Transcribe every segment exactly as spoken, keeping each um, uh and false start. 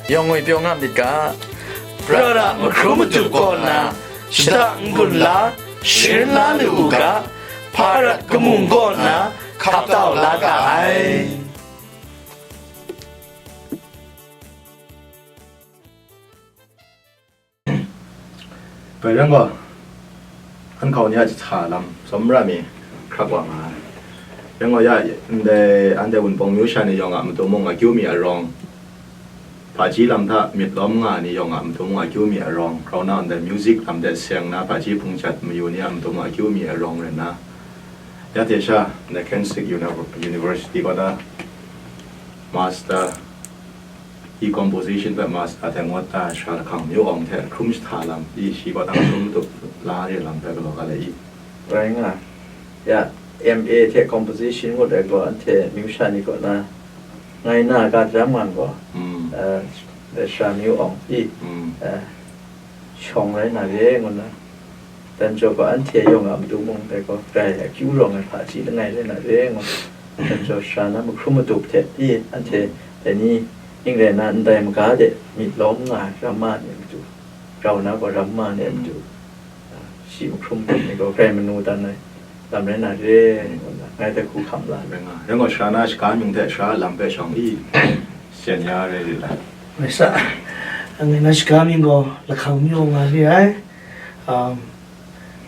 Yawng ngoi pyaw nga myit ga, prat a mahkrum matup kaw nna, shada n-gun la, sharin la lu u ga, hpa rat kamung kaw nna, hkap tau la ga ai. Bai rai gaw, an hkau ni a jahta lam, tsawmra mi hkrak wa nga ai. Rai gaw, ya, ndai anhte Wunpawng myu sha ni yawng a matu mung, akyu mi arawng, hpaji lam hta myit lawm nga ai ni yawng a matu mung, akyu mi arawng, grau na ndai music lam de seng na, hpaji hpung jat mayu ni a matu mung, akyu mi arawng rai nna, ya hte sha, ndai Kensington Uni-, University kaw na master, i composition hpe master hte ngut ta ai sara lahkang myu awng hte hkrum jahta lam, i shi kaw tang hkrum tup la re lam hpe galaw ga le i. Rai nga. Ya, M A hte composition ngut ai gaw, anhte myu sha ni kaw na ngai na ga daram nga gaw, Mm. eh, sara myu awng i, Mm. eh, shawng rai na re, ngu nna, dan jaw gaw, anhte yawng a matu mung dai gaw, grai akyu rawng ai hpaji langai rai na re, ngu, dan jaw sara na mahkrum matup hte i, anhte dai ni ning rai nna, ndai maga de myit lawm nga ai ramma ni a matu, grau na gaw ramma ni a matu, a, shi mahkrum matup ni gaw grai manu dan ai lam rai na re, ngu nna, ngai dai hku hkam la ai. Rai nga. Rai gaw, sara na shaga mying hte sara lam hpe shawng i, syen ya rai rit ai. Rai sa, ngai na shaga mying gaw lahkang myu nga re ai. Um,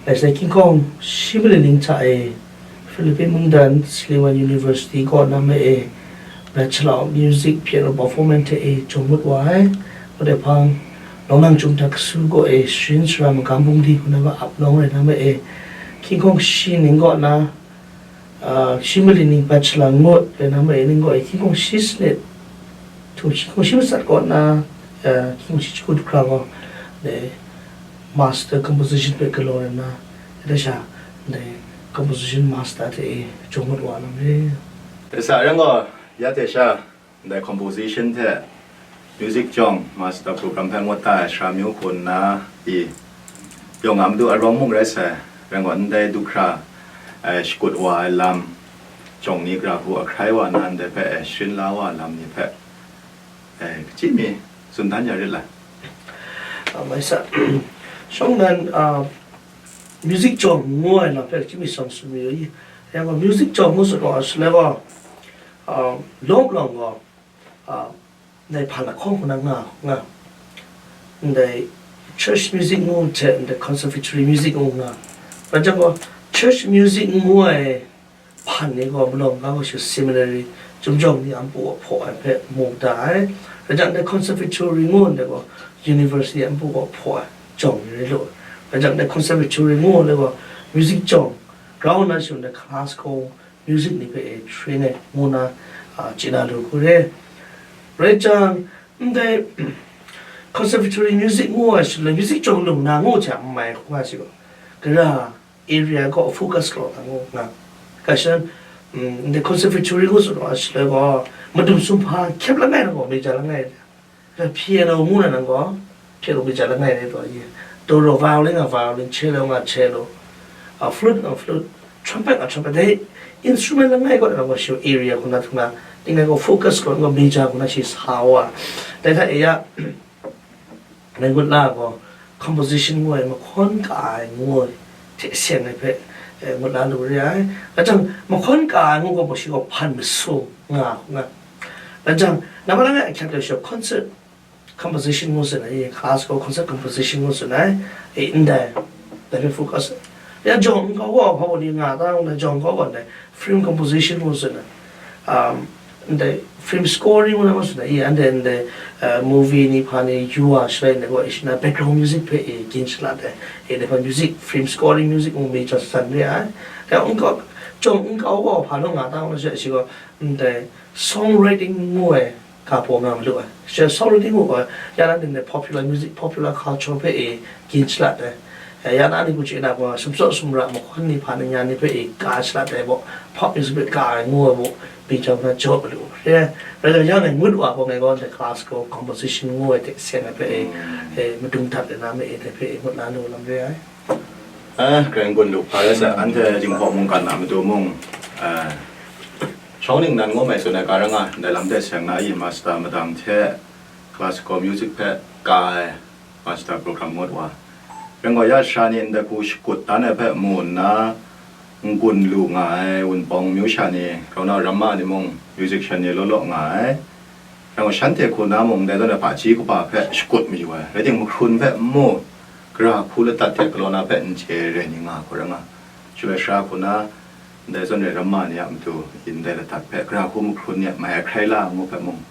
Lai sai King Kong shi maling ning hta e, Philippine mungdan Siliwan University kaw na ma e, Bachelor of Music Piano Performance hte e jawm ngut wa ai. Ngut ai hpang, Lawnang Chyum Hta Kasu kaw e sharin sara magam bungli hku na ma ap nawng rai na ma e, King Kong shi ning kaw na, ah, shi maling ning bachelor ngut rai na ma e, ning kaw e King Kong shi sanit, htum shi, King Kong shi matsat kaw na, ah, King Kong shi jahku du hkra gaw, dai master composition hpe galaw rai nna, dai sha, dai composition master hte e jawm ngut wa lam re. Dai sa rai gaw, ya hte sha, ndai composition hte music jawng master program hpe ngut ta ai sara myu hku nna i, yawng a matu arawng mung rai sai, rai gaw, ndai du hkra ai shakut wa ai lam, jawng ni gara hku ahkrai wa na ndai hpe, eh, sharin la wa ai lam ni hpe, eh, kachyi mi tsun dan ya rit lai. Ah, mai sa, shawng nan, ah, music jawng ngu ai lam hpe kachyi mi shawng tsun mi yu i, rai gaw, music jawng ngu sut gaw, shaloi gaw, ah, lawp lawng gaw, ah, ndai hpan lahkawng hku na nga, nga, ndai church music ngu hte ndai conservatory music ngu nga. Rai jang gaw, church music ngu ai hpan ni gaw malawng ga gaw shi seminary, chyum jawng ni a npu gaw hpaw ai hpe mu da ai. Rai jang, ndai conservatory ngu ndai gaw university a npu gaw hpaw ai jawng ni rai lu ai. Rai jang, ndai conservatory ngu ndai gaw music jawng, grau nna shi ndai classical music ni hpe e train ai ngu na, a, chye na lu hku re. Rai jang, ndai conservatory music ngu ai shaloi, music jawng lung na ngu hte a n mai hku nga shi gaw, gara area kaw focus kau na ngu nga. Kashan, mm, ndai conservatory ngu tsun wa shaloi gaw, madung sumhpa hkyep langai na gaw major langai. Piano ngu na nang gaw, piano major langai rai taw, ye. Doro violin nga violin, cello nga cello, a, flute nga flute, trumpet nga trumpet, dai instrument langai kaw na nang gaw, shi area hku na htung na, ning ngai gaw focus kaw na gaw major hku na shi sa wa. Dai hta e ya, ngai ngut la gaw, composition ngu ai, mahkawn ka ai ngu ai, hte seng ai hpe, eh, ngut la lu re ai. Rai jang, mahkawn ka ai ngu gaw, shi gaw hpan masung nga, nga. Rai jang, namma langai ahkyak de shi, concert composition ngu tsun ai, classical concert composition ngu tsun ai, e, ndai, dai hpe focus. Ya jawng nkau wa hpa wa ni nga ta, ndai jawng nkau wa ndai film composition ngu tsun ai, um, ndai film scoring ngu na ma tsun ai, e, ndai, ndai, uh, movie ni hpa ni yu wa shalai ndai wa, e, shi na background music hpe, e, gin shalat ai, e, ndai hpa music, film scoring music ngu mi jaw san re ai. Dai nkau, jawng nkau wa hpa nu nga ta, ngu na shi, shi gaw, ndai songwriting ngu ai, ka baw nga malu ai. Shi sawng rai timung gaw, ya na ning popular music, popular culture hpe e gin shalat ai. Eh, ya na ni gaw chye na gaw, sumsawt sumra mahkawn ni hpa ni nya ni hpe e ka shalat ai baw, pop music hpe ka ai ngu ai baw, bing chyam na jaw malu. Rai, rai yang ngai ngut wa gaw, ngai gaw the classical composition ngu ai hte seng ai hpe e, e madung dat ai na me e, dai hpe e ngut na lu lam re ai. Eh, Karai n-gun lu hpa rai sa, anhte Jinghpaw mungkan a matu mung, eh, shawng ningnan ngu mai tsun ai ka ra nga, ndai lam hte seng na i master madang hte classical music hpe ka ai master program ngut wa. Rai ngai, ya sha ni ndai hku shakut dan ai hpe mu nna, n-gun lu nga ai Wunpawng amyu sha ni, grau na ramma ni mung, musician ni law law nga ai. Rai ngai, shanhte hku na mung, ndai zawn ai hpaji kaba hpe shakut mayu ai. Rai timung, mahkrun hpe n mu, gara hku ladat hte galaw na hpe n chye ai rai ni nga hku rai nga. Shaloi sara hku na, ndai zawn ai ramma ni a matu, ndai ladat hpe gara hku mahkrun ni a mai ahkrai la ngu hpe mung,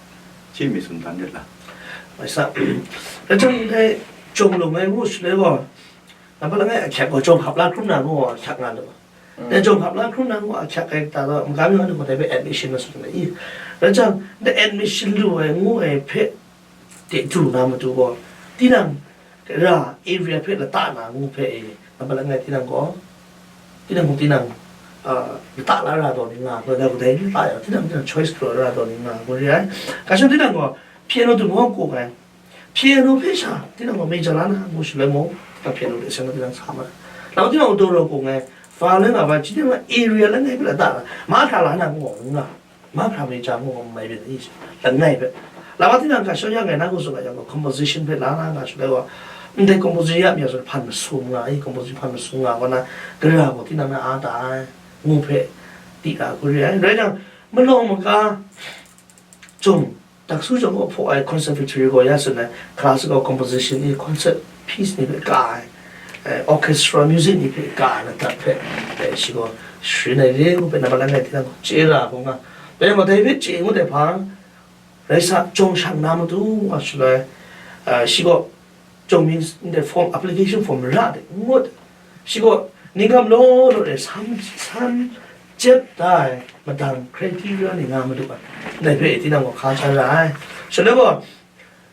chyi mi tsun dan rit la. Mai sa, rai jang dai jawng lung ai ngu shaloi gaw, nampat langai ahkyak gaw jawng hkap la hkrum na ngu gaw ahkyak nga lu. Dai jawng hkap la hkrum na ngu ahkyak ai kata gaw, magam yawng ai ni gaw dai hpe admission na tsun ai i. Rai jang, dai admission lu ai ngu ai hpe de du na matu gaw, tinang ra area hpe lata na ngu hpe e, nampat langai tinang gaw, tinang mung tinang, ah, lata la ra taw ni nga, gaw dai, gaw dai ni lata ya, tinang, tinang choice galaw ra taw ni nga, gaw re ai. Ga shawng tinang gaw, piano du maw kung ai, piano hpe sha, tinang gaw major la na, ngu shaloi mung, tinang piano de seng na tinang sa ma ai. Lau tinang gaw dawraw kung ai, violin a ba, chi tinang area langai hpe lata na, mahkra la na ngu nga, mahkra major ngu nga mai byin ai, langai hpe. Lama tinang ga shawng ya ngai na ngu tsun ga yang gaw, composition hpe la na nga shaloi gaw, ndai composition ya mi ya zawn hpan masum nga ai, composition hpan masum nga gaw na, gara gaw tinang na a ta ai, ngu hpe, di da hku re ai. Rai jang, malawng maga, jawng, daksu jawng gaw hpaw ai conservatory gaw ya tsun ai, classical composition ni, concert piece ni hpe ka ai, eh, orchestra music ni hpe ka ai ladat hpe, eh, shi gaw sharin ai re ngu hpe nampat langai tinang gaw chye ra hkrum nga. Dai maw dai hpe chye ngut ai hpa, rai sa, jawng shang na matu wa shaloi, eh, shi gaw jawng mi ndai form, application form ra de ngut. Shi gaw, ningkam law law e san, san jep da ai madang criteria ni nga madu ai. Ndai hpe tinang gaw hka hta ra ai. Shaloi gaw,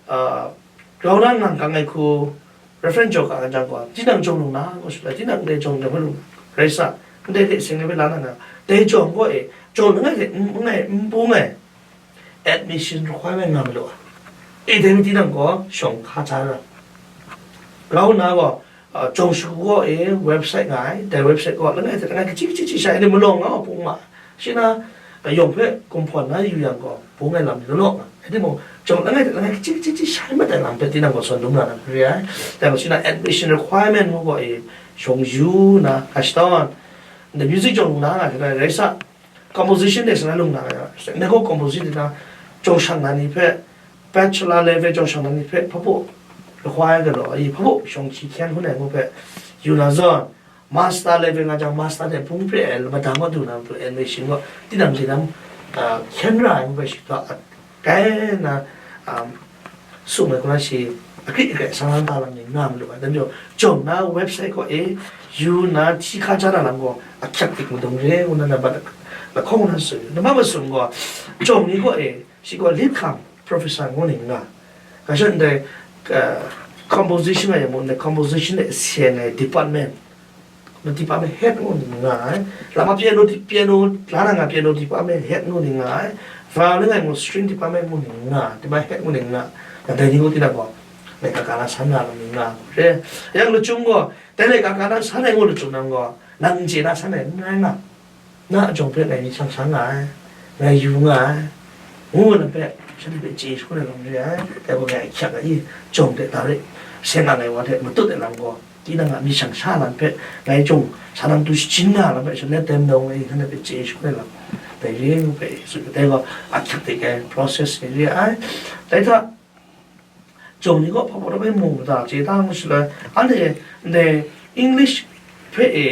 ah, grau na nang kang ai hku, reference jaw ka ai jang gaw, tinang jawng lung na gaw shaloi, tinang ndai jawng jawng hpe lung na, rai sa, ndai hte seng ai hpe la na nga, dai jawng gaw e, jawng langai hte n, n ngai, n bung ai, admission requirement nga malu ai. E dai mi tinang gaw shawng hka hta ra. Grau na gaw, ah, jawng shagu gaw e website nga ai, dai website gaw langai hte langai kaji kaji hti shai ai ni malawng nga gaw bung ma ai. Shi na, ah, yawng hpe gumhpawn na yu yang gaw, bung ai lam ni law law nga ai. Rai timung, jawng langai hte langai kaji kaji hti shai mat ai lam hpe tinang gaw sawn dum na na re ai. Dai gaw shi na admission requirement ngu gaw e shawng yu na, kashtawn, the music jawng lu na nga hte rai sa, composition de sa na lung na ya, ndai gaw composition de na, jawng shang na ni hpe, bachelor level jawng shang na ni hpe, hpabu require galaw ai, hpabu shawng hti hkyen hkun ai ngu hpe, yu na zawn, master level nga jang, master de bung hpe ai, madang wa du na matu admission gaw, tinang hte nam, ah, hkyen ra ai ngu hpe shi hta, kai na, um, sung ai hku na shi, akri akrai sang lang ta lam ni nga malu ai. Dan jaw, jawng na website gaw e, yu na hti hka ja na lam gaw, ahkyak dik madung re, ngu na nambat lahkawng na tsun, nambat masum gaw, jawng ni gaw e, shi gaw lit hkam professor ngu ni nga. Ga shawng ndai, uh, composition a yang mung, ndai composition de seng ai department, na department head ngu ni nga ai. Lama piano di-, piano la na nga piano department head ngu ni nga ai. Violin ai mung string department ngu ni nga, department head ngu ni nga. Yang dai ni ngu tinang gaw, laika ka na san na lam ni nga. Re, yang lachyum gaw, dai laika ka na san ai ngu lachyum nang gaw, nang n chye na san ai n rai nga. Na a jawng hpe ngai myit shang sha nga ai, ngai yu nga ai, ngu na hpe, shanhte hpe chye shangun ai lam re ai, dai gaw ngai ahkyak ai, jawng hte da re, seng ang ai wa hte matut ai lam gaw, tinang a myit shang sha lam hpe, ngai jawng sa nang tu shajin nga lam hpe, shanhte tem dawng ai, shanhte hpe chye shangun ai lam, dai re ngu hpe, tsun ai, dai gaw ahkyak hte ai process ni re ai. Dai hta, jawng ni gaw hpa hpa rai mu mada chye da ngu shaloi, anhte ndai English hpe e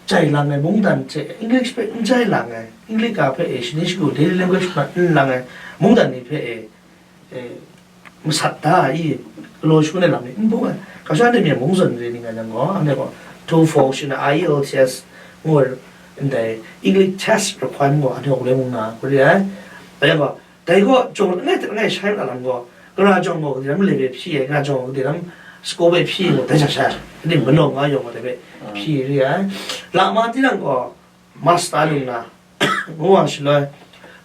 jai lang ai mungdan hte, English hpe n jai lang ai, English ga hpe e shani shagu daily language hpe n lang ai mungdan ni hpe e, e, masat da ai, galaw shangun ai lam ni n bung ai. Ga shawng anhte myen mung zawn re ning ai yang gaw, anhte gaw TOEFL shi na I E L T S ngu ai ndai English test requirement gaw anhte gaw gulai mung na, gulai ai. Dai gaw, Dai gaw, jawng langai hte langai shai na lam gaw, gara jawng gaw gade lam le hpe hpyi ai, gara jawng gaw gade lam sako hpe hpyi ai gaw, dai hta sha ai, ning malawng nga yawng gaw dai hpe hpyi re ai. Lama tinang gaw, master lung na, ngu wa shaloi,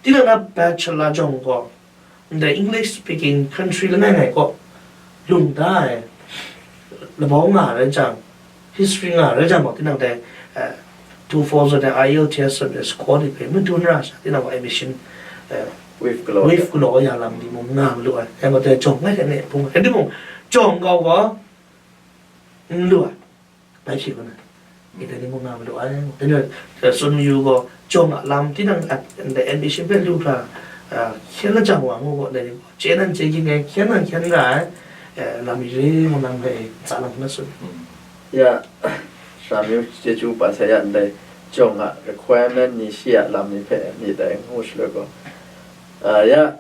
tinang na bachelor jawng gaw, ndai English speaking country langai ngai gaw, lung da ai, labau nga rai jang, history nga rai jang gaw, tinang dai, eh, TOEFL zawn ai, I E L T S zawn ai score ni hpe madun ra sha, tinang gaw admission, eh, Wave galaw. Wave galaw ya lam ni mung nga malu ai. Yang gaw dai jawng ngai hte ne hpung ai. Dai mung, jawng kau gaw n lu ai. Bai hpyi kau na. Ngai dai ni mung nga malu ai. Dai ni, eh, tsun mayu gaw, jawng a lam tinang a, ndai admission hpe lu hkra, ah, hkyen la jang wa ngu gaw, dai ni gaw, chye nan chye ging ai, hkyen nan hkyen ra ai, eh, lam mi re ngu nang hpe ntsa lam hkra tsun. Ya, Sara Myu chyeju pa sai ya ndai jawng a requirement ni shi a lam ni hpe myit ai ngu shaloi gaw, ah, ya,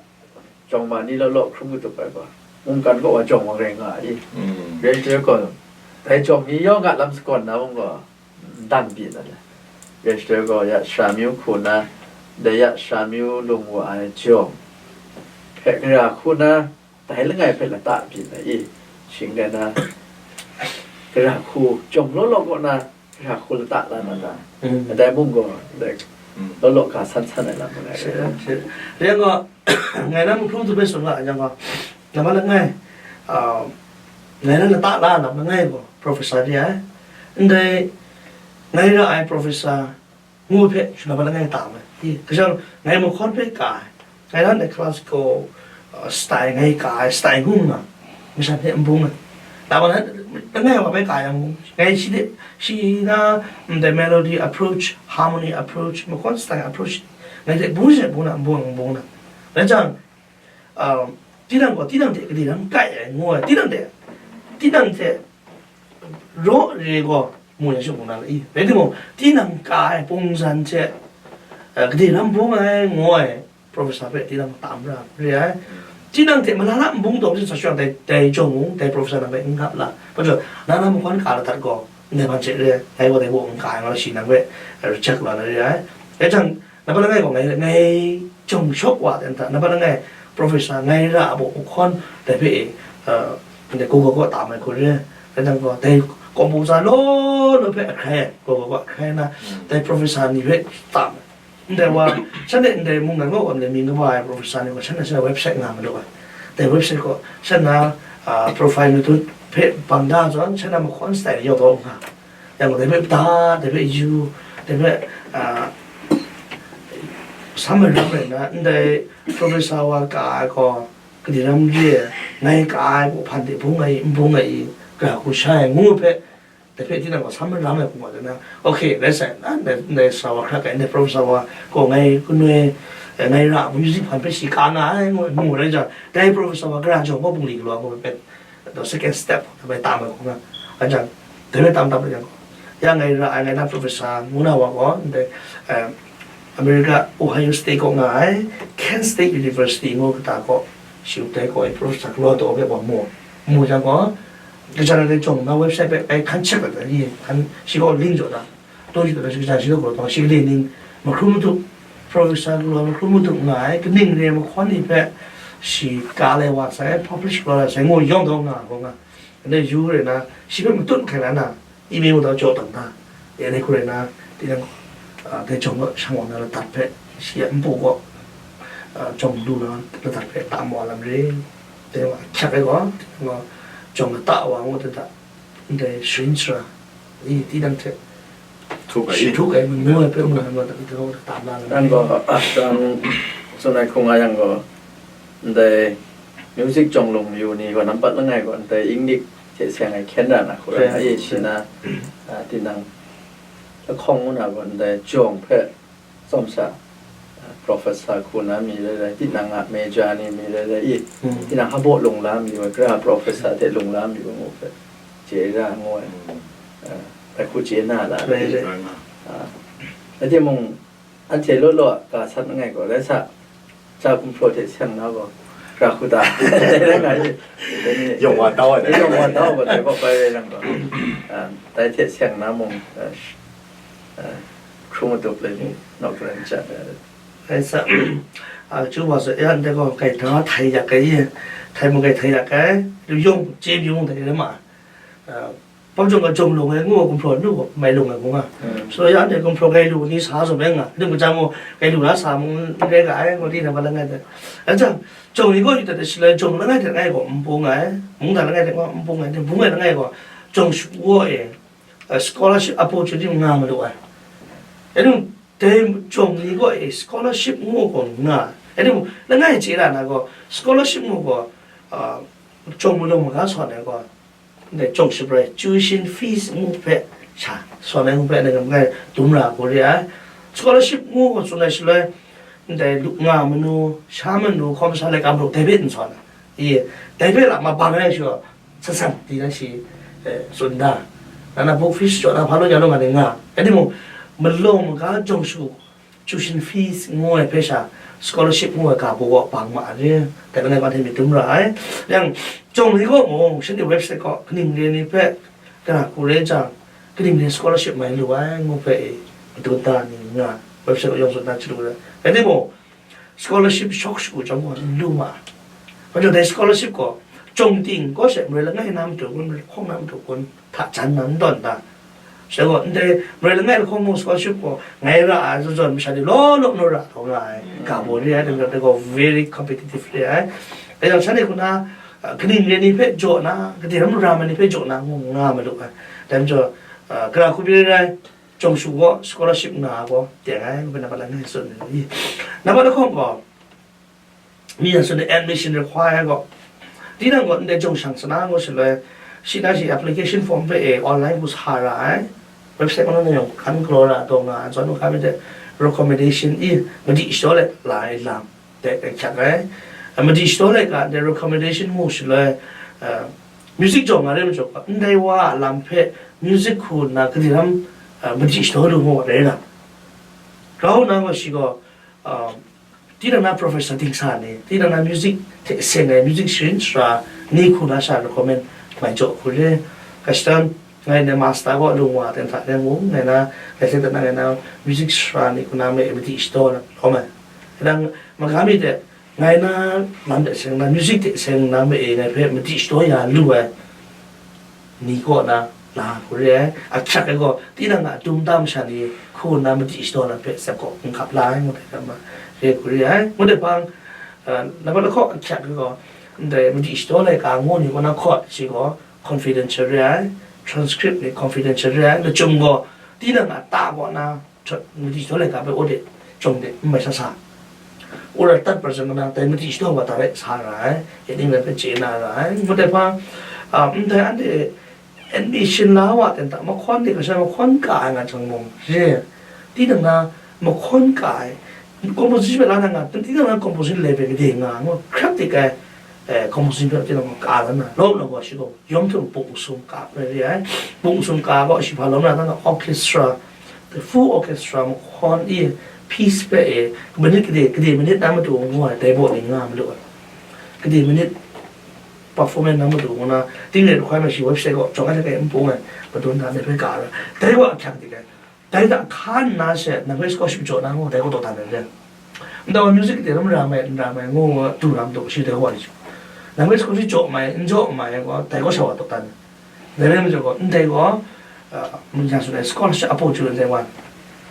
jawng ma ni law law hkrum katup ai gaw, mungkan kaw wa jawng wa rai nga ai. Mm. Rai shaloi gaw, dai jawng ni yawng a lam sagawn na mung gaw, n dan pyi na le. Rai shaloi gaw, ya Sara Myu hku na, dai ya Sara Myu lung wa ai jawng hpe gara hku na, dai langai hpe lata byin ai i, shing rai na, gara hku jawng law law kaw na, gara hku lata la na ta, mm, dai mung gaw, dai, mm, law law ga san san ai lam langai. Shi, shi. Rai yang gaw, ngai na mahkrum tu bai tsun ga yang gaw, nambat langai, ah, ngai na lata la lam langai gaw, professor re ai. Ndai, ngai ra ai professor, ngu hpe, shana ba langai tam ai. Di, kajang, ngai mahkawn hpe ka ai. Ngai nan de classical, uh, style ngai ka ai, style ngu nga. Masha hte n bung ai. Na ba nan, langai wa bai ka yang, ngai shi de, shi na, mm, the melody approach, harmony approach, mahkawn style approach. Ngai de bung she bung na, bung, bung na. Rai jang, um, tinang gaw, tinang hte kade ram kai ai, ngu ai, tinang hte, tinang hte raw re gaw, mu yang shawng na i. Rai timung, tinang ka ai pungzan hte, eh, kade ram bung ai, ngu ai, professor hpe tinang tam ra re ai. Tinang hte malala n bung taw, sa shawng dai, dai jawng mung, dai professor nang hpe n gap la. Hpa jaw, na na mahkawn ka la dat gaw, ndai man hte re ai, ngai gaw dai gaw n ka ai, nga la shi nang hpe, eh, reject la na re ai. Rai jang, Napa langai gaw ngai, ngai jawng shawk wa ten hta, napa langai professor ngai ra a baw hkawn dai hpe e, uh, ndai gaw gaw gaw tam ai hku re, rai nang gaw dai composer law law hpe ahkrai ai, gaw gaw gaw ahkrai na, mm, dai professor ni hpe tam ai. Ndai wa, shanhte ndai mungdan gaw gaw ndai mying kaba ai professor ni gaw shanhte shanhte website nga malu ai. Dai website gaw shanhte, uh, profile ni tut hpe bang da zawn, shanhte mahkawn style yawng taw nga. Yang dai hpe da, dai hpe yu, dai hpe, ah, sam ai ram rai nna, ndai professor wa ka ai gaw, kadi ram re ai, ngai ka ai, hpan de bung ai, n bung ai, gara hku sha ai, ngu hpe, dai hpe tinang gaw sam ai ram ai hku nga dan na, okay, rai sai, na, ndai, ndai sa wa hkra kai, ndai professor wa gaw ngai kanoi, eh, ngai ra music hpan hpe shi ka nga ai, ngu, ngu rai jang, dai professor wa gara jawng gaw bungli galaw ai hku hpe, the second step, bai tam ai hku nga. Anhte, dai bai tam tam yang gaw, ya ngai ra ai, ngai na professor ngu na wa gaw, ndai, eh, America, Ohio State kaw nga ai, Kent State University ngu kata kaw, shi dai kaw ai professor galaw taw hpe wa mu, mu yang gaw, kajan ai jawng na website hpe bai hkan check ai, hkan, shi gaw link jaw na, Taw shi taw shi, kaja shi taw gaw taw shi gade ning mahkrum matup, professor galaw mahkrum matup nga ai, kaning re mahkawn ni hpe shi ka lai wa sai, publish galaw lai sai, ngu yawng taw nga, gaw nga. Ndai yu rai na, shi hpe matut hkai la na, email taw jaw tam na, ya dai hku rai na, tinang, ah, dai jawng gaw shang wa na ladat hpe, shi a npu gaw, ah, jawng lu na ladat hpe tam wa lam re, dai wa hkyak ai gaw, tinang gaw, jawng lata wa ngu dat dat, ndai sharin sara, i, tinang hte, Htuk ai. Shi htuk ai, manu ai hpe mu ai, tam na lam. Yang gaw, ah, tang tsun ai hku nga yang gaw, ndai music jawng lung mayu ni gaw, nampat langai gaw, ndai inglik hte seng ai hkyen ra na hku rai, rai, ai shi na, ah, tinang, lahkawng ngu na gaw, ndai jawng hpe tsawm sha, ah, professor hku na mi rai rai, tinang a major ni mi rai rai, i, hmm, tinang hpa baw lung la mi wa, gara professor hte lung la mi wa ngu hpe, chye ra ngu ai. Hmm. Ah, dai hku chye na la, rai, rai, ah, rai timung, anhte law law a ga sat langai gaw, rai sa, ja gumhpraw hte seng na gaw, ra hku ta, rai nga i, dai ni, yawng wa tau ai, yawng wa tau ai, dai gaw bai rai nang gaw, ah, dai hte seng na mung, ah, sh-, ah, hkrum matup lai ni, nawk daran chyat ai. Rai sa, ah, chu wa sa, ya, ndai gaw, kai hta htai yak ai, htai mung kai htai yak ai, lu yawng chye pyi mung dai rai ma, ah, Hpa majaw nga jawng lung ai ngu ai gumhpraw nu gaw mai lung ai hku nga. Hmm. So, ya anhte gumhpraw ngai lu ni sa zawn rai nga, hkum hkam gaw ngai lu na sa mung n rai ga ai, ngu di na ma langai hte. Anhte jawng ni gaw yu dat ai shaloi, jawng langai hte langai gaw n bung ai, mungdan langai hte gaw n bung ai, bung ai langai gaw, jawng shagu gaw e, eh, scholarship opportunity nga malu ai. Rai num, Dai jawng ni gaw e scholarship ngu gaw nga, anhte mung langai chye ra na gaw, scholarship ngu gaw, ah, jawng malawng maga sawn ai gaw, ndai jawng shabrai, tuition fees ngu hpe sha, sawn ai ngu hpe, ndai ngai dum ra hku re ai. Scholarship ngu gaw tsun ai shaloi, ndai lu nga manu, sha manu, hkawm sa laika majaw, dai hpe n sawn ai. I, dai hpe la mabang ai shu, san san di na shi, eh, tsun da. Na na book fees jaw na hpa law ya law nga ni nga. Anhte mung, malawng maga jawng shu, tuition fees ngu ai hpe sha, scholarship ngu ai ga baw gaw bang ma ai re. Dai langai gaw hte myit dum ra ai. Yang, jawng ni gaw mung, shanhte website gaw, kaning re ni hpe, gara hku re jang, kaning re scholarship mai lu ai, ngu hpe e, madun da ni nga, website gaw yawng tsun da chyalu ai. Anhte mung, scholarship shawk shagu chyawm gaw n lu ma ai. Majaw dai scholarship gaw, jawng ting kaw she, marai langai na matu kun, marai lahkawng na matu kun, hta jan na n tawn ta? Shaloi gaw, ndai marai langai lahkawng mung scholarship gaw ngai ra ai zawn zawn, masha ni law law naw ra taw nga ai, ga baw re ai, dai gaw very competitive re ai. Dai yang shanhte hku na, ah, kaning re ni hpe jaw na, gade ram ram ai ni hpe jaw na ngu nga malu ai. Dai majaw, ah, gara hku byin rai rai, jawng shu gaw scholarship nga gaw teng ai, ngu hpe nambat langai tsun ai. Nambat lahkawng gaw, mi a tsun ai admission require gaw, tinang gaw ndai jawng shang sana ngu shaloi, shi na shi application form hpe e online hku sa ra ai, website majaw na yawng hkan galaw ra taw nga ai, zawn u hkra myit dai, recommendation i, madi shadaw let la ai lam, dai, dai hkyak ai. Madi shadaw let ga ndai recommendation mu shaloi, ah, music jawng nga re majaw gaw, ndai wa a lam hpe music hku nna gade ram, ah, madi shadaw lu mu wa rai na. Grau nna gaw shi gaw, ah, tinang na professor dingsa ni, tinang na music hte seng ai music sharin sara ni hku na sha recommend mai jaw hku re. Kashtan, ngai na master gaw lung wa ten hta teng mung, ngai na, ngai hte na ngai na music sara ni hku na me madi shadaw na lawm ai. Kadang magam mi hte, ngai na lam hte seng na, music hte seng na me e ngai hpe madi shadaw ya lu ai ni kaw na la hku re ai. Ahkyak ai gaw, tinang a dum ta masha ni hku nna madi shadaw lam hpe tsep gaw n hkap la ai, ngu ai hkra ma re hku re ai. Ngu ai hpang, ah, nambat lahkawng ahkyak ai gaw, ndai madi shadaw laika ngu ni kaw na hkawt shi gaw confidential re ai, transcript ni confidential re ai, lachyum gaw tinang a ta kaw na, madi shadaw laika hpe audit chyawm de n mai sa sa. Ura tat pra zawn nang dai madi shadaw wa ta rai sa ra ai, ya ning rai hpe chye na ra ai. Ngut ai hpa, ah, ndai anhte admission la wa ten ta, mahkawn de kasha mahkawn ka ai nga jang mung, re, tinang na mahkawn ka ai, composition hpe la na nga, tinang na composition level gade nga, ngu hkrap dik ai, eh, composition hpe tinang ka la na, lawm na gaw shi gaw, yawm hte mung pung sum ka hpe re ai. Pung sum ka gaw shi hpa lawm na, orchestra, the full orchestra mahkawn e, piece hpe e, minute gade, gade minute na matu ngu ai, dai baw ni nga malu ai. Gade minute performance na matu ngu na, ting re hkoi ma shi website gaw, jawng ai hte kai n pung ai, madun na, dai hpe ka ai, dai gaw ahkyak dik ai. Dai hta hkan nna she, nang hpe scholarship jaw na ngu, dai gaw daw dan ai re. Nta wa music gade ram ra mai, n ra mai, ngu ngu du ram daw shi dai gaw ni. Nang hpe scholarship jaw mai, n jaw mai gaw, dai gaw sha wa daw dan ai. Dai rai majaw gaw, ndai gaw, ah, mungyan tsun ai scholarship opportunity wan,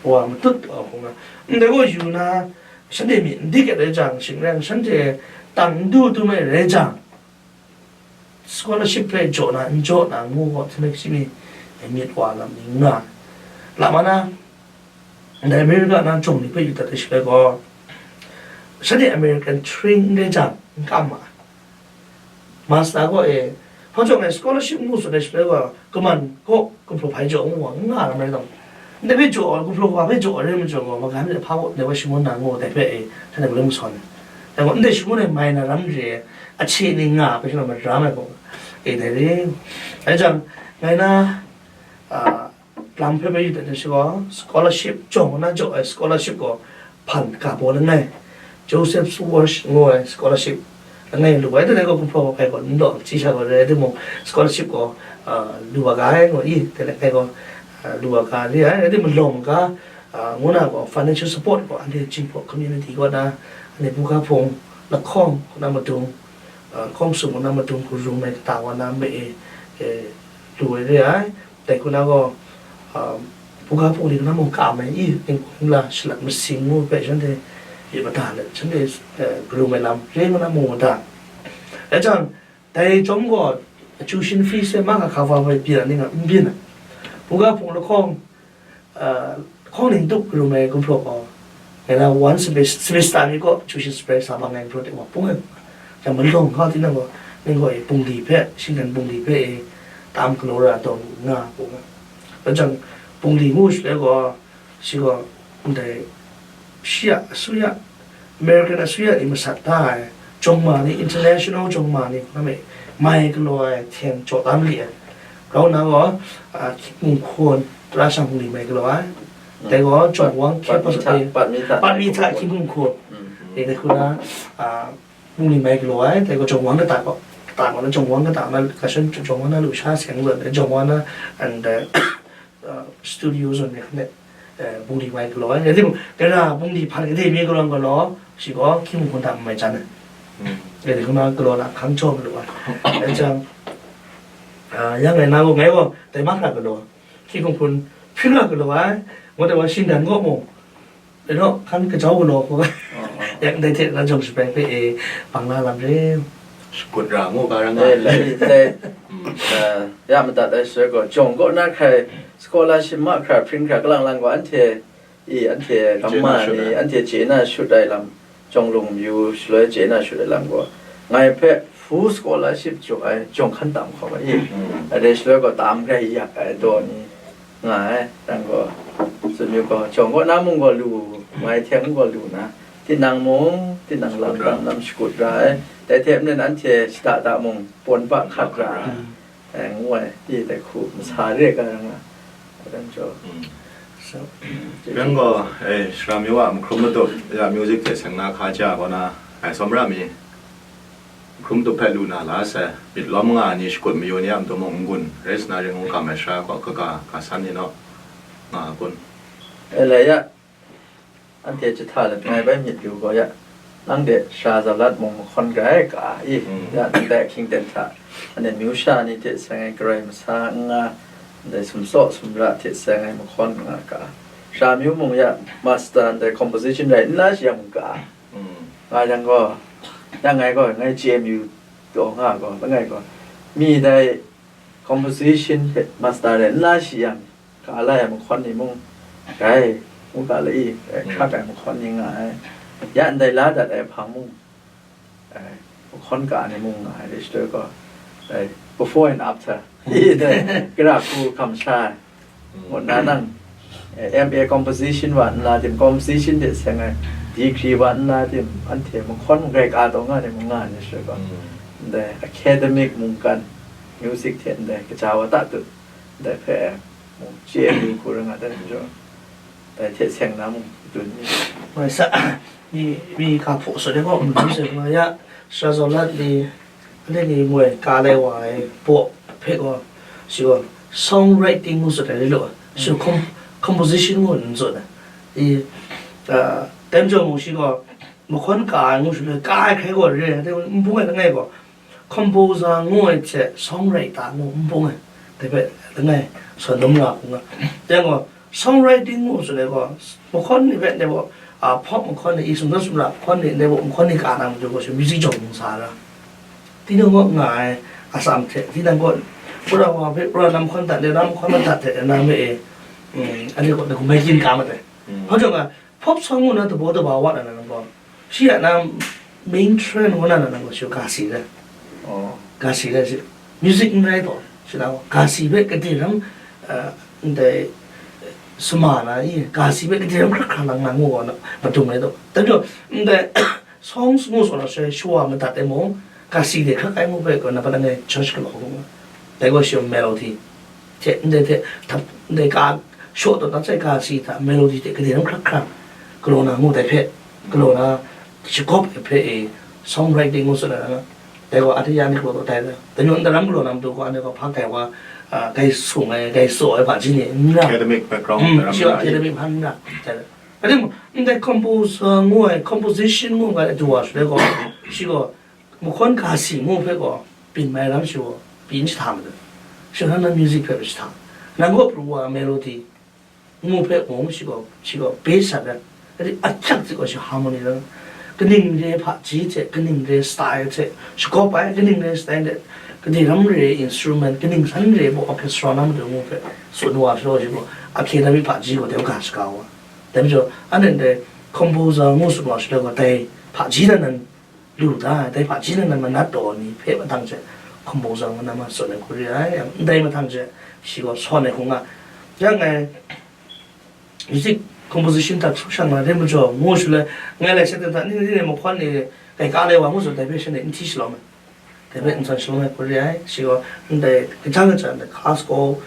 wa matut, ah, hkung na. Ndai gaw yu na, shanhte myit n dik ai rai jang, shing rai, shanhte tang n du du mai rai jang, scholarship hpe jaw na, n jaw na, ngu gaw, hten hte mi, myit wa lam ni nga. Lama na, ndai America na jawng ni hpe yu dat ai shaloi gaw, shanhte American train n rai jang, n kam ma ai. Master gaw e, hpa jawng e scholarship ngu tsun ai shaloi gaw, kaman kaw, gumhpraw hpa jaw ngu wa, n nga lam rai taw. Ndai hpe jaw, gumhpraw hpa hpe jaw ai rai majaw gaw, magam de hpa gaw, ndai wa shangun na ngu, dai hpe e, shanhte gaw lung masawn ai. Dai gaw, ndai shangun e mai na ram re, ahkye ni nga hpe shanhte maram ai gaw, e dai re. Dai jang, ngai na, a, lam hpe bai yu dat ai shi gaw, scholarship, jawng na jaw ai scholarship gaw, hpan ga baw langai, Joseph Schwartz ngu ai scholarship langai lu ai, dai gaw gumhpraw ai gaw n law, hti sha gaw rai timung, scholarship gaw, ah, lu wa ga ai ngu i, dai langai gaw, ah, lu wa ga re ai, rai timung, malawng ga, ah, ngu na gaw financial support gaw, anhte Jinghpaw community kaw na, anhte buga hpung, lahkawng kaw na madung, ah, lahkawng sum kaw na madung, hku rum ai kata wa na ma e, e, lu ai re ai. Dai hku na gaw, um, buga hpung ni kaw na mung ka mai i, ning kau la, shalat masing ngu hpe shanhte myit mada let, shanhte, eh, galu ai lam re ngu na mu mada. Rai jang, dai chyawm gaw, tuition fees hte mahka hkaba hpe byin ai ni nga n byin ai. Buga hpung lahkawng, eh, Hkawng ning tup karum ai gumhpraw gaw, ngai na one semester, semester ni kaw tuition spread sa bang ai gumhpraw de wa pung ai. Jang malawng hkau tinang gaw, ning gaw e bungli hpe, shinggan bungli hpe e tam galaw ra taw lu nga pung ai. Jang bungli ngu shaloi gaw, shi gaw ndai shi a, asuya, American asuya ni masat da ai, jawng ma ni, international jawng ma ni, na me, mai galaw ai, hten jaw tam li ai. Grau na gaw, a, Hkying Hkun Hkun, tara shang hkungli mai galaw ai. Dai gaw, Jawng Wang Hkying Hkun Hkun, Hkun Hkun. Dai hku na, a, hkungli mai galaw ai. Dai gaw, Jawng Wang kata gaw, kata gaw na, Jawng Wang kata na, kashan Jawng Wang na lu sha seng zawn, Jawng Wang na, and, uh, uh, studio zawn ni hkrit, eh, bungli mai galaw ai. Rai timung, dai ra bungli hpan kadai mi galaw galaw, shi gaw Hkying Hkun Hkun hta mai jan ai. Rai timung, galaw na hkang jaw malu ai. Rai jang, ah, yang ngai na gaw, ngai gaw, dai mahkra galaw, Hkying Hkun Hkun hpring ra galaw ai. Ngut ai wa shinggan gaw mung, Eno, hkan kajau galaw hku. Yak ndai hte na jawng shabai hpe e, bang la lam re. Shakut ra ngu ga ra nga. Eh, lai, dai, eh, ya madat ai shaloi gaw, jawng kaw na hkrai, scholarship mahkra, hpring hkra, kalang lang gaw, anhte, i, anhte gamma ni, anhte chye na shut ai lam, jawng lung mayu shaloi chye na shut ai lam gaw, ngai hpe full scholarship jaw ai, jawng hkan tam hkawm ai, i, dai shaloi gaw, tam hkrai yak ai daw ni, nga ai, dan gaw, tsun yu gaw, jawng kaw na mung gaw lu, mai hte mung gaw lu na, tinang mung, tinang lam, shakut ra. Lam, lam shakut ra ai, dai hte maren anhte shada da mung, pawn ba hkat ra ai, eh, ngu ai, i dai hku, masa re ga ra nga, dan jaw. Mm. So, Yang gaw, eh, Sara Myu a mahkrum matup, ya music hte seng na hka ja kaw na, ai sawm ra mi. Hkrum tup hpe lu na la sai, myit lawm nga ai ni shakut mayu ni a matu mung n-gun, rai sa na ring u ga mai sara kaw kaga, ga san ni naw, nga a kun? E lai ya, anhte jahta langai bai myit yu gaw ya, nang de sara zau lat mung mahkawn ga ai ga i, mm, ya, nang dai ahkying ten hta, anhte myu sha ni hte seng ai karai masa n nga, ndai sumsaw sumra hte seng ai mahkawn nga ga, sara myu mung ya, master ndai composition rai n la shi yang ga, Mm. Nga yang gaw, yang ngai gaw, ngai J M U taw nga gaw, langai gaw, mi dai composition hpe master de n la shi yang, ka lai ai mahkawn ni mung, rai, ngu ga lai i, rai, mm, hkrak ai mahkawn ni nga ai. Ya ndai la dat ai hpang mung, ai, mahkawn ka ni mung nga ai, dai shaloi gaw, ai, before and after. I dai, gara hku hkam sha ai. Mm. Ngut na nang, eh, M A composition wa nla tim, composition de seng ai, degree wa nla tim, anhte mahkawn mung rai ka taw nga ni mung nga ni shaloi gaw, mm, ndai academic mungkan, music hte ndai kaja wa ta tut, ndai hpe mung chye lu hku rai nga ai, dai hte seng na mung tsun ni. Mai sa, mi, mi ka hpaw sut ai gaw, mm, music nga ya, sara zau lat ni, Anhte ni moi ka lai wa ai baw hpe gaw, shi gaw song writing ngu tsun ai rai lu ai. Shi, mm, com-, composition ngu n tsun ai. I, ah, dai majaw mung shi gaw mahkawn ka ai ngu shaloi, ka ai hkrai gaw re ai, n bung ai langai gaw, composer ngu ai hte song writer ngu n bung ai, dai hpe langai sawn dum nga hku nga. Dai gaw, Songwriting ngu tsun ai gaw, mahkawn ni hpe ndai baw, a, pop mahkawn ni, i sumdawn sumra mahkawn ni, ndai baw mahkawn ni ka na matu gaw, shi music jawng sa ra. Tinang kaw nga ai, atsam hte, tinang kaw, wora wa hpe, wora na mahkawn dat, ndai na mahkawn madat hte, na me e, mm, anhte kaw, na gumai gyin ka mat ai. Mm. Hpa jawng a, pop song ngu na dabaw daba wa na, na gaw, Shi a na main trend ngu na na nang gaw shi ga si re. Oh. Ga si re shi. Music n rai taw, shi na gaw ga si hpe gade ram, eh, ndai, suma na i, ga si hpe gade ram hkrak hkra lang na ngu gaw na, madung rai taw. Dan jaw, ndai, songs ngu tsun na shi, shawa madat e mung, ga si de hkrak ai ngu hpe gaw na, pa na ngai church galaw hku nga. Dai gaw shi melody. Hte, ndai hte, htap, ndai ka, shaw taw na sai ka si hta, melody hte gade ram hkrak hkra, galaw na ngu dai hpe, galaw na, shagawp ai hpe e, songwriting ngu tsun ai na, dai gaw, a hte ya ni galaw taw dai, dai, dai yawng daram galaw na matu gaw, anhte gaw hpa gai wa, a, gai sung ai, gai tsaw ai hpa ji ni, n ra. Academic background, mm, daram shi ra, academic hpa n ra, dai, dai. Anhte mung, ndai compose, a, ngu ai, composition ngu ai, du wa shaloi gaw, shi gaw, Mahkawn ga si ngu hpe gaw, byin mai ram shi gaw, byin jahta madu. Shi hkan na music hpe jahta. Nang gaw pru wa melody ngu hpe mung shi gaw, shi gaw bass sat ai. Rai ahkyak hte gaw shi harmony rai. kaning re hpaji hte, kaning re style hte shakawp ai, kaning re style hte, kade ram re instrument, kaning san re baw orchestra na matu ngu hpe tsun wa shaw shi gaw, academic hpaji gaw dai ga shaga wa. Dai majaw, anhte ndai composer ngu tsun wa shaloi gaw, dai hpaji nan nan lu da, dai hpaji nan nan manat taw ni hpe mahtang hte composer ngu na ma tsun ai hku re ai, ndai mahtang hte shi gaw sawn ai hku nga. Yang ngai music composition hta hkru shang na re majaw, ngu shaloi, ngai lai sha ten hta, ni, ni, ni, mahkawn ni, kai ka lai wa ngu tsun, dai hpe shanhte n hti shalawm ai. Dai hpe n san shalawm ai hku re ai, shi gaw, ndai, kaja kaja, ndai, classical,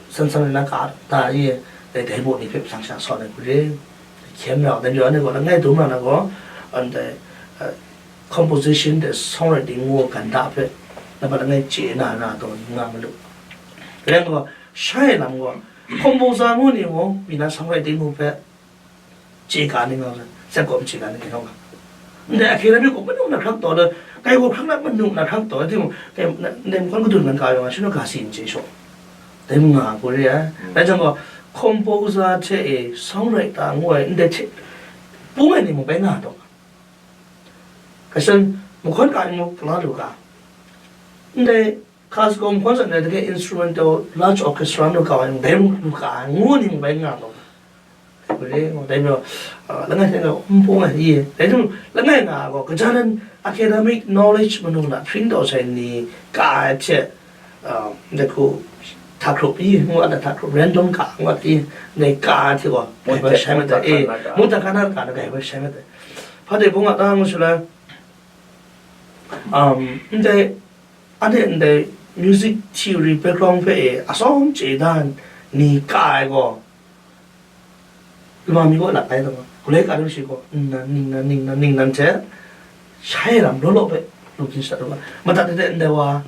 san san na ka, ta i, dai, dai baw ni hpe mahtang sha sawn ai hku re. Hkyen rau, dai majaw, anhte gaw, langai dum na na gaw, ndai, eh, composition, the songwriting ngu ganda hpe, nang hpa langai chye na, na taw ni nga malu. Rai gaw, shai lam gaw, composer ngu ni mung, mi na songwriting ngu hpe, chye ka ni nga, seng kawm chye ka ni nga. Ndai academic gaw manu na hkrak taw, dai, kai gaw hkrak na manu na hkrak taw, timung, kai, ndai mahkawn kadun ngan ka yawng a, shi nu ga si n chye shaw. Dai nga hku re ai. Dai jang gaw, composer hte e, songwriter ngu ai, ndai hte, pung ai ni mung bai nga taw. Kasan, mahkawn ka ni mung, pula lu ga. Ndai, Classical mahkawn zawn ai dai instrumental large orchestra nu kau ai, dai mung lu ka ai, ngu ni mung bai nga taw. Dai mung, dai mung, ah, langai hte nga n pung ai, i, dai mung, langai nga gaw, kaja nan academic knowledge manu na hpring taw sai ni ka ai hte, ah, dai hku, hta hkrup i, ngu ai hta hkrup, random ka, ngu ai i, dai ka ai hte gaw, Mung gai bai hte, shai mung mat ai, hta eh, hkana ka. Mung hta hkana ka na gai bai shai mat ai. Hpa de bung a ta ngu shaloi, um, ndai, Anhte ndai music theory background hpe e atsawm chye dan ni ka ai gaw, lama mi kaw lat ai taw, gulai ka dum shi gaw, nnan, ningnan, ningnan, ningnan hte, shai lam law law hpe, lu hpyin sat u ga. Madat de de ndai wa,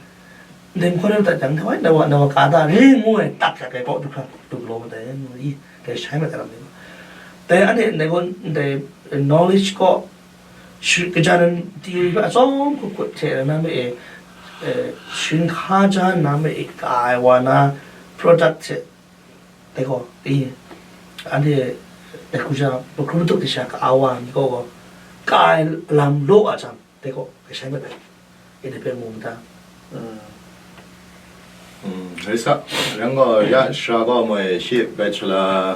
ndai mahkawn de madat jang, ndai wa, ndai wa, ndai wa ka da, re ngu ai, tak sak ai kaw du hkra, du galaw madat ai, ngu i, dai shai mat ai lam ni. Dai anhte ndai gaw, ndai knowledge kaw, Shi-, kaja nan theory hpe atsawm hkut hkut hte na me e, eh, sharin hkaja na me e, ka ai wa na product hte, dai gaw, i, anhte, dai hku sha, mahkrum matuk de sha ka ai wa ni gaw gaw, ka ai lam law a jang, dai gaw, kai shai mat ai, e dai hpe mu ma ta? Mm. Mm, rai sa, yang gaw, ya, sha gaw moi shi bachelor,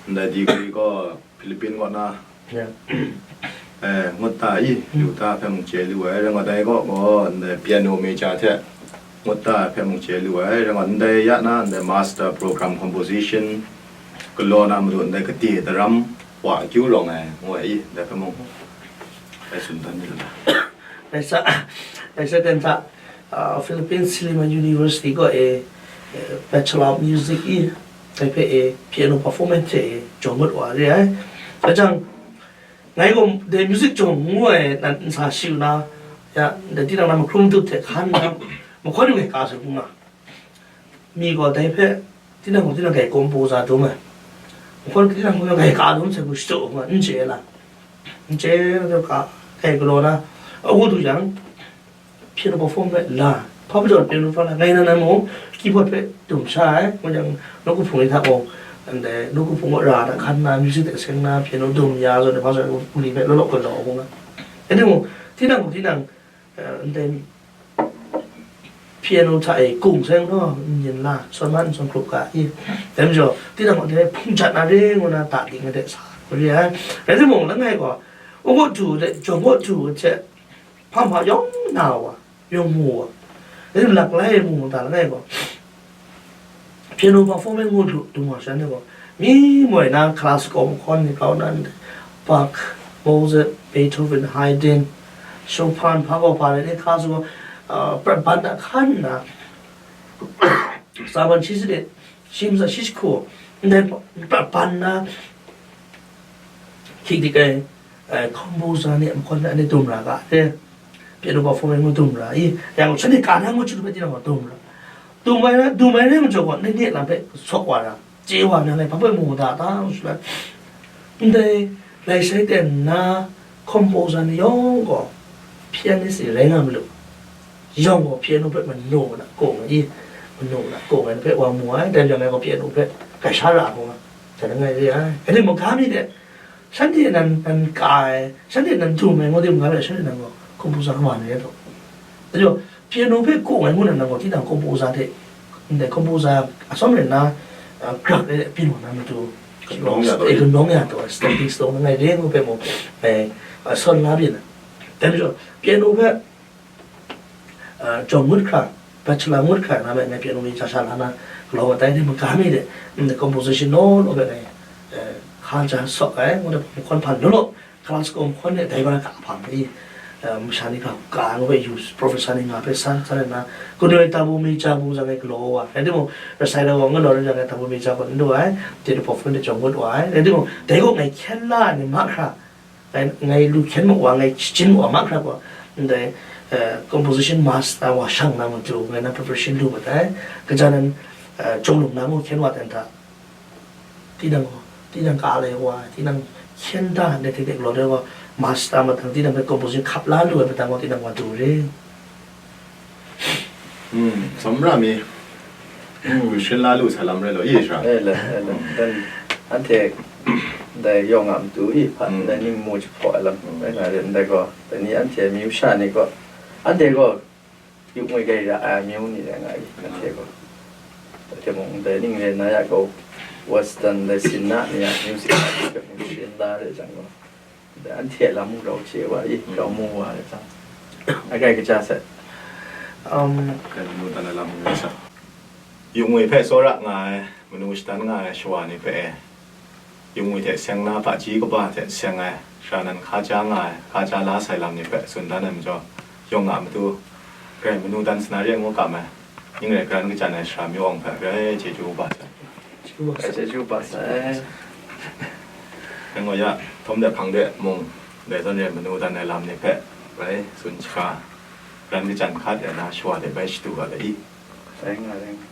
ndai degree gaw, Philippine kaw na, Ya. eh, ngut ta i, Mm. lu ta hpe mung chye lu ai, rai ngut ai kaw gaw, ndai piano major hte ngut ta hpe mung chye lu ai, rai ngut ndai ya na, ndai master program composition galaw na matu ndai kade daram wa akyu rawng ai, ngu ai i, ndai hpe mung rai tsun dan ni lu na. Rai sa, rai sa ten hta, ah, Philippines Silliman University kaw e, eh, Bachelor of Music i, dai hpe e, piano performance hte e, jaw ngut wa re ai. Dai jang, ngai gaw dai music jaw ngu ai nan nsa shi u na, ya, dai tinang na mahkrum dut hte hkan na, mahkawn yu ai ka su hkung na. Mi gaw dai hpe, tinang gaw tinang gai composer dum ai. Mahkawn tinang gaw gai ka dum sai hku shachyaw hkung na, n chye ai la. N chye ai ka, gai galaw na, a wu du jang, piano perform hpe la, hpa majaw piano hpa la, ngai nan nan mung keyboard hpe dum sha ai, ngu jang, nawku hpung ni hta mung, ndai nawku hpung kaw ra na, hkan na, music hte seng na, piano dum ya zawn, hpa zawn, hpung ni hpe law law hkun law hkung a. Anhte mung, tinang, tinang, eh, ndai piano hta e kung seng naw, n yin la, sawn man, n sawn hkrup ga i, dai majaw, tinang, ndai hpung jat na re, ngu na, ta ting de sa, hku re ai. Rai timung, langai gaw, u gaw du de, jawng gaw du hte, hpa hpa yawng na wa, yawng mu wa, dai lak lai mu ta langai gaw, piano performance ngu lu dung wa sha ni gaw, mi moi na classical mahkawn ni kau na, Bach, Mozart, Beethoven, Haydn, Chopin, hpa gaw hpa rai ni, classical, uh, prat ban na hkan na, tsa ban shi sanit, shi ntsa shi jahku, ndai prat ban na, hkying dik ai, eh, composer ni a mahkawn hpe anhte dum ra ga, e, piano performance ngu dum ra i, yang shanhte ka na ngu chyut hpe tinang gaw dum ra. Dum ai, dum ai rai majaw gaw, nai ni a lam hpe sawk wa ra, chye wa na ngai hpa bai mu da ta, ngu shaloi, ndai lai sai ten na composer ni yawng gaw, pianist ni rai nga malu. Yawng gaw piano hpe manu na kung ai, manu na kung ai hpe wa mu ai, dai rai yang ngai gaw piano hpe gai sha ra hkung ai, dai langai re ai. Anhte mung ga mi de, Shanhte nan, nan ka ai, shanhte nan dum ai, ngu de, nga ai, shanhte nan gaw composer wa ni rai taw. Dai majaw, piano hpe kaw ai ngu na nan gaw, tinang composer hte, ndai composer atsawm rai nna, uh, grak ai piano na matu, Kanawng ya taw, eh, kanawng ya taw, stepping stone ngai re ngu hpe mung, eh, uh, sawn la byin na. Dai majaw, piano hpe, uh, jawng ngut hkra, bachelor ngut hkra na me, ngai piano mi ja sha la na, galaw ai dai ni maga mi de, mm, composition naw law hpe ngai, eh, hka ja sawk ai, ngu de, mahkawn hpan law law, Classical mahkawn e dai wa ga hpang e, eh, masha ni hkra ka ai ngu hpe yu, professor ni nga hpe san, san nna, kanu ai tabu mi ja bu zang e galaw wa, rai timung, recital wa ngu law rai jang e tabu mi ja bu n du ai, dai ni perform de jawng ngut wa ai, rai timung, dai gaw ngai hkyen la ai ni mahkra, ngai, ngai lu hkyen mu wa, ngai shachyun mu wa mahkra gaw, ndai, eh, composition master wa shang na matu, ngai na preparation lu mat ai, kaja nan, eh, Chawlung na mung hkyen wa dan hta, tinang gaw, tinang ka lai wa, tinang hkyen da ndai hte hte galaw de gaw, master matang, tinang hpe composition hkap la lu ai matang gaw, tinang wa du re. Hmm, tsawmra mi. Hmm, shing la lu sa lam rai law, i sha. E le, e le. Dan, anhte, dai yawng a matu i hpa, Hmm. dai ning mu jahpaw ai lam, rai nga re, ndai gaw, dai ni anhte amyu sha ni gaw, anhte gaw, yu ngwi gai ra ai amyu ni rai nga i, anhte gaw. Dai hte mung, dai ning rai na ya gaw, Western, dai Sinna ni a music, shing la re jang gaw. Anhte a lam mung rau hte wa i, rau mu wa ai hta, akai kaja sai. Um, Kai manu dan ai lam mung sa. Yu ngwi hpe tsawra nga ai, manu shadan nga ai shawa ni hpe e, yu ngwi hte seng na hpaji kaba hte seng ai, sara nan hka ja nga ai, hka ja la sai lam ni hpe tsun dan ai majaw, yawng a matu, grai manu dan sana re ngu kam ai, ning rai garan kajan ai sara myu awng hpe grai chyeju kaba sai. Chyeju kaba sai. Dai gaw ya, hpawm de hpang de mung, dai zawn re manu dan ai lam ni hpe bai tsun shaga, ran kajan hkat ai na shawa de bai shadu ga ai i. Rai nga, rai nga.